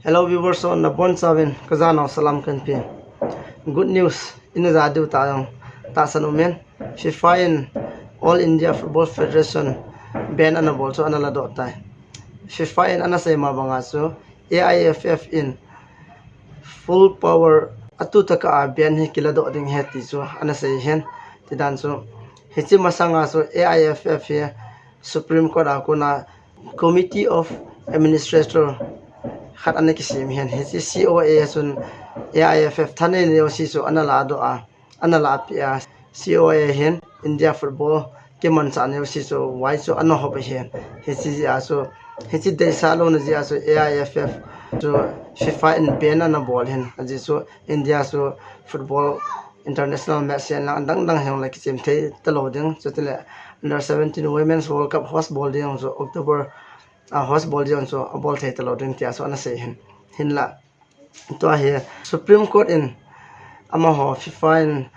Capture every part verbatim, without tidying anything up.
Hello viewers, so nabonchauvin kajanau salam kahin pe. Good news ina ja diu tah jong tahsan umin, FIFA in All India Football Federation ban ana bol chu ana ladoh tai. FIFA in ana sei ma banga chu A I F F in full power a tutah a ban hi kiladoh ding ahi ti chu ana sei ahin. Tidan chu hiche masanga chu A I F F hi Supreme Court a kona Committee of Administrator khat ana kisem ahin. Hiche C O A chun A I F F thanei neo si chu ana ladoh a, ana lapi a, C O A hin India football kimanchah neo si chu vai chu ana hop ahin. Hiche jeh a chu, hiche deisah louna jeh a chu A I F F chu FIFA in ban ana bol ahin. Ajeh chu India chu football international match hihen lang adang dang hijongle kichem thei talou ding. Chutileh under seventeen Women's World Cup host bol ding chu October, a host bol ding chu abol thei talou ding tia chu ana sei ahin. Hinlah tua hi Supreme Court in amaho FIFA in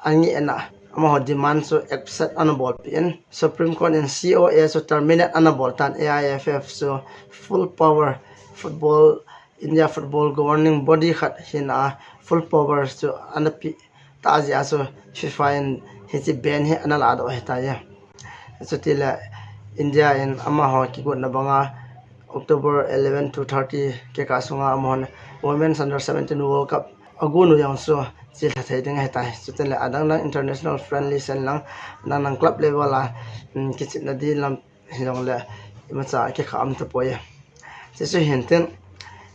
angehna, amaho demand chu accept ana bolpeh in, Supreme Court in C O A chu terminate ana bol tan, A I F F chu full power football, India football governing body khat hina full power chu ana peh tah jeh a chu FIFA in hiche ban hi ana ladoh ahitai. Chutileh India in amaho kigotna banga October eleven to thirty kikah sunga amahon Women's Under seventeen World Cup agon u jong chu chelha thei ding ahitai. Chutileh adang dang international friendly hihen lang, adang dang club level a, um, kichepna ding lam hijongle imacha kikhah um tapoi. Chuchu hintin,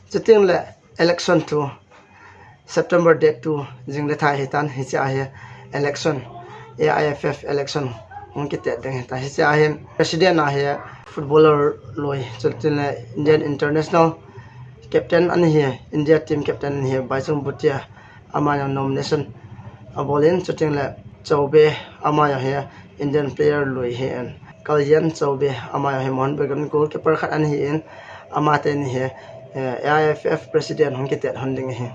chutileh election chu September date two jingle thei ahitan, hiche a hi election, A I F F election hung kitet ding ahitan. Hiche a hi president a hi footballer lui, chutileh Indian international captain ana hi, India team captain ana hi Bhaichung Bhutia, ama jong nomination abol in, chutileh Chaubey, ama jong hi Indian player lui ahin. Kalyan Chaubey, ama jong hi Mohun Bagan goalkeeper khat ana hin, amateni hi, eh, A I F F president hung kitet hon ding ahi.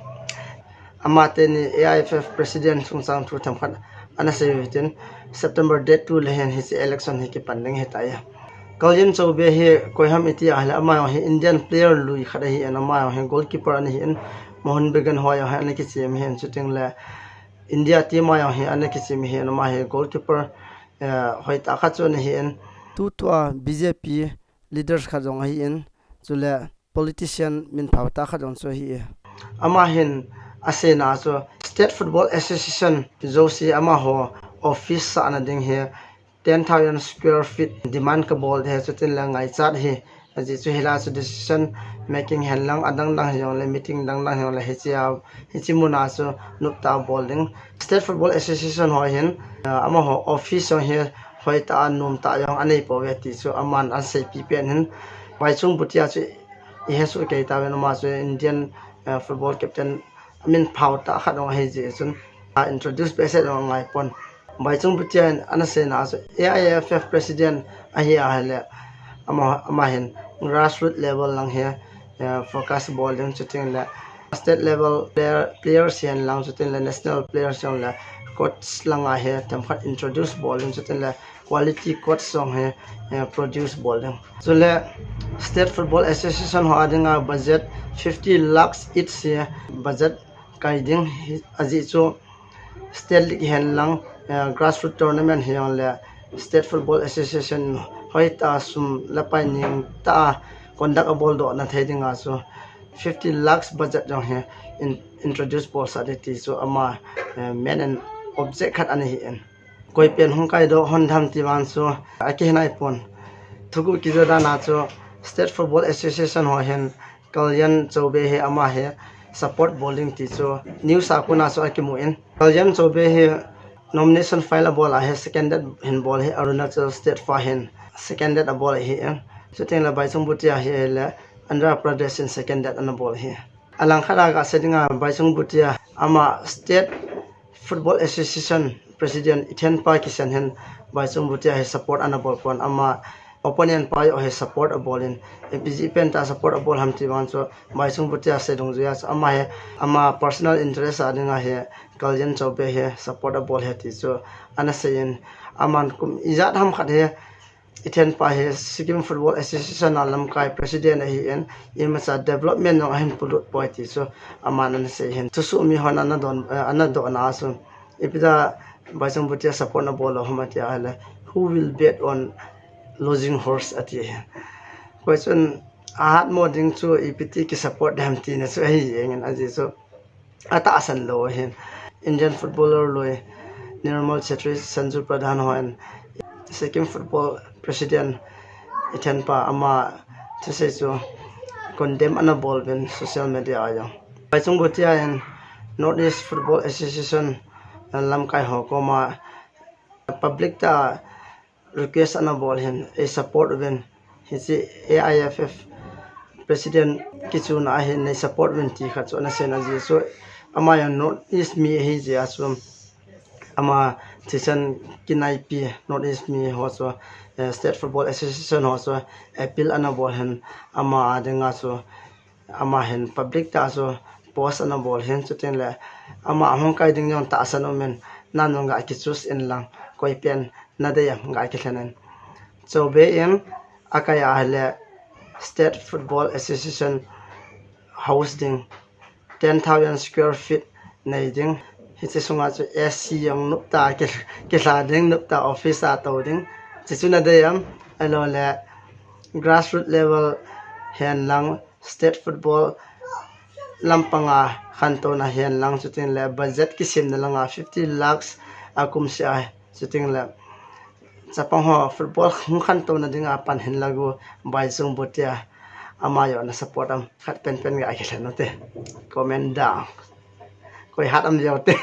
Amateni A I F F president chungchang thu themkhat ana sei uhitin, September date two le hin hiche election hi kipan ding ahitai. Kalyan Chaubey hi koiham iti ahileh ama jong hi Indian player lui khat ahin, ama jong hi goalkeeper ana hin, Mohun Bagan ho jong hi ana kichem ahin, chutileh India team a jong hi ana kichem ahin, ama hi goalkeeper, eh, hoitah khat chu ana hin. Tutua B J P leaders khat jong ahin, chuleh politician minphao tah khat jong chu ahi. Ama hin aseina chu State Football Association jouse amaho office sahna ding hi ten thousand square feet demand kabol ding ahi, chutileh ngaichat ahi. Ajeh chu hilai chu decision making hihen lang adang dang hijongle, meeting dang dang hijongle hiche a, hiche muna chu noptah a bol ding. State Football Association ho hin, ah, amaho office jong hi hoitah a nomtah jong anei pouve ti chu aman ana seipi pen ahin. Bhaichung Bhutia chu ihe soh kei tauvin, ama chu Indian, ah, football captain amin phao tah khat jong ahi jeh chun, a introduce behseh jong angaipon. Bhaichung Bhutia in ana seina chu A I F F president ahi ahileh, ama, ama hin grassroots level lang hi, eh, focus bol ding, chutileh state level player, players hihen lang, chutileh national players hijongle coach langa hi themkhat introduce bol ding, chutileh quality coach jong hi, eh, produce bol ding. Chuleh State Football Association ho a dinga budget fifty lakhs each hi budget kai ding ahi, ajeh chu state league hihen lang, eh, grassroots tournament hijongle State Football Association hoitah a sum le pai neng tah a conduct abol dohna thei dinga chu fifty lakhs budget jong hi in, introduce bolsah ding ti chu ama, eh, main and object khat ana hin. Koi pen hung kaidoh hon dem ti vang chu akihe naipon. Thuguh kija dan a chu State Football Association ho hin Kalyan Chaubey hi ama hi support bol ding ti chu news a kona chu akimun. Kalyan Chaubey hi nomination file abol a hi second date hin bol ahi, Arunachal State fa hin second date abol ahin. Chutileh Bhaichung Bhutia hi ahileh Andhra Pradesh in second date ana bol ahi. Alangkhat a kasei dinga Bhaichung Bhutia ama State Football Association President Ethan pa kisan hin Bhaichung Bhutia hi support ana bol pon, ama opponent pa jong hi support abol in, ipi jeh pen tah a support abol ham ti vang chu Bhaichung Bhutia sei dungjuiya chu ama hi, ama personal interest a dinga hi Kalyan Chaubey hi support abol ahi ti chu ana sei in, aman kum ijat ham khat hi Ithenpa hi Sikkim Football Association a lamkai president ahin, imacha development jong ahin polut poi ti chu aman ana sei hin. Thusoh mi hon ana don, eh, ana dona chu, ipi dia Baisong Bhutia support nabol lou ham atia ahile, who will bet on losing horse ati hi. Koi chun ahat mo ding chu ipi ti kisupport dem tina chu ahi jengin, ajeh chu atahsan lou ahin. Indian footballer lui Nirmal Chhetri, Sanju Pradhan hon, Sikkim Football President ithenpa ama thusei chu condemn ana bol uvin social media a jong. Baisong Bhutia in North East Football Association lamkai ho koma public tah a request ana bol hin, ei support uvin, hiche A I F F president kichuna ahin, nei support uvin ti khat chu ana seiyin, ajeh chu ama jong North East mi ahi jeh a chu ama thisen kinaipi North East mi ho chu, eh, State Football Association ho chu appeal ana bol hin, ama dinga chu ama hin public tah a chu post ana bol hin, chuteng le ama hung kai ding jong tahsan umin, nanung ga kichoose in lang, koi pen nadei am ga kilhen in. Chobe in akai ahile State Football Association house ding, ten thousand square feet nei ding. Hiche sunga chu A C jong nop tah a ki, kihla ding, nop tah a office a tou ding. Hichu nadei am, ahilou le grassroots level hen lang, state football lampanga khantouna hen lang, chuteng le budget kisemna langa fifty lakhs akum seh a, chuteng le chapang ho football hung khantouna dinga pan hin lang u, Baisong Bhutia, ama jong na support am, khat penpen ga kilhen u te. Comment down. Koi hat am jao te.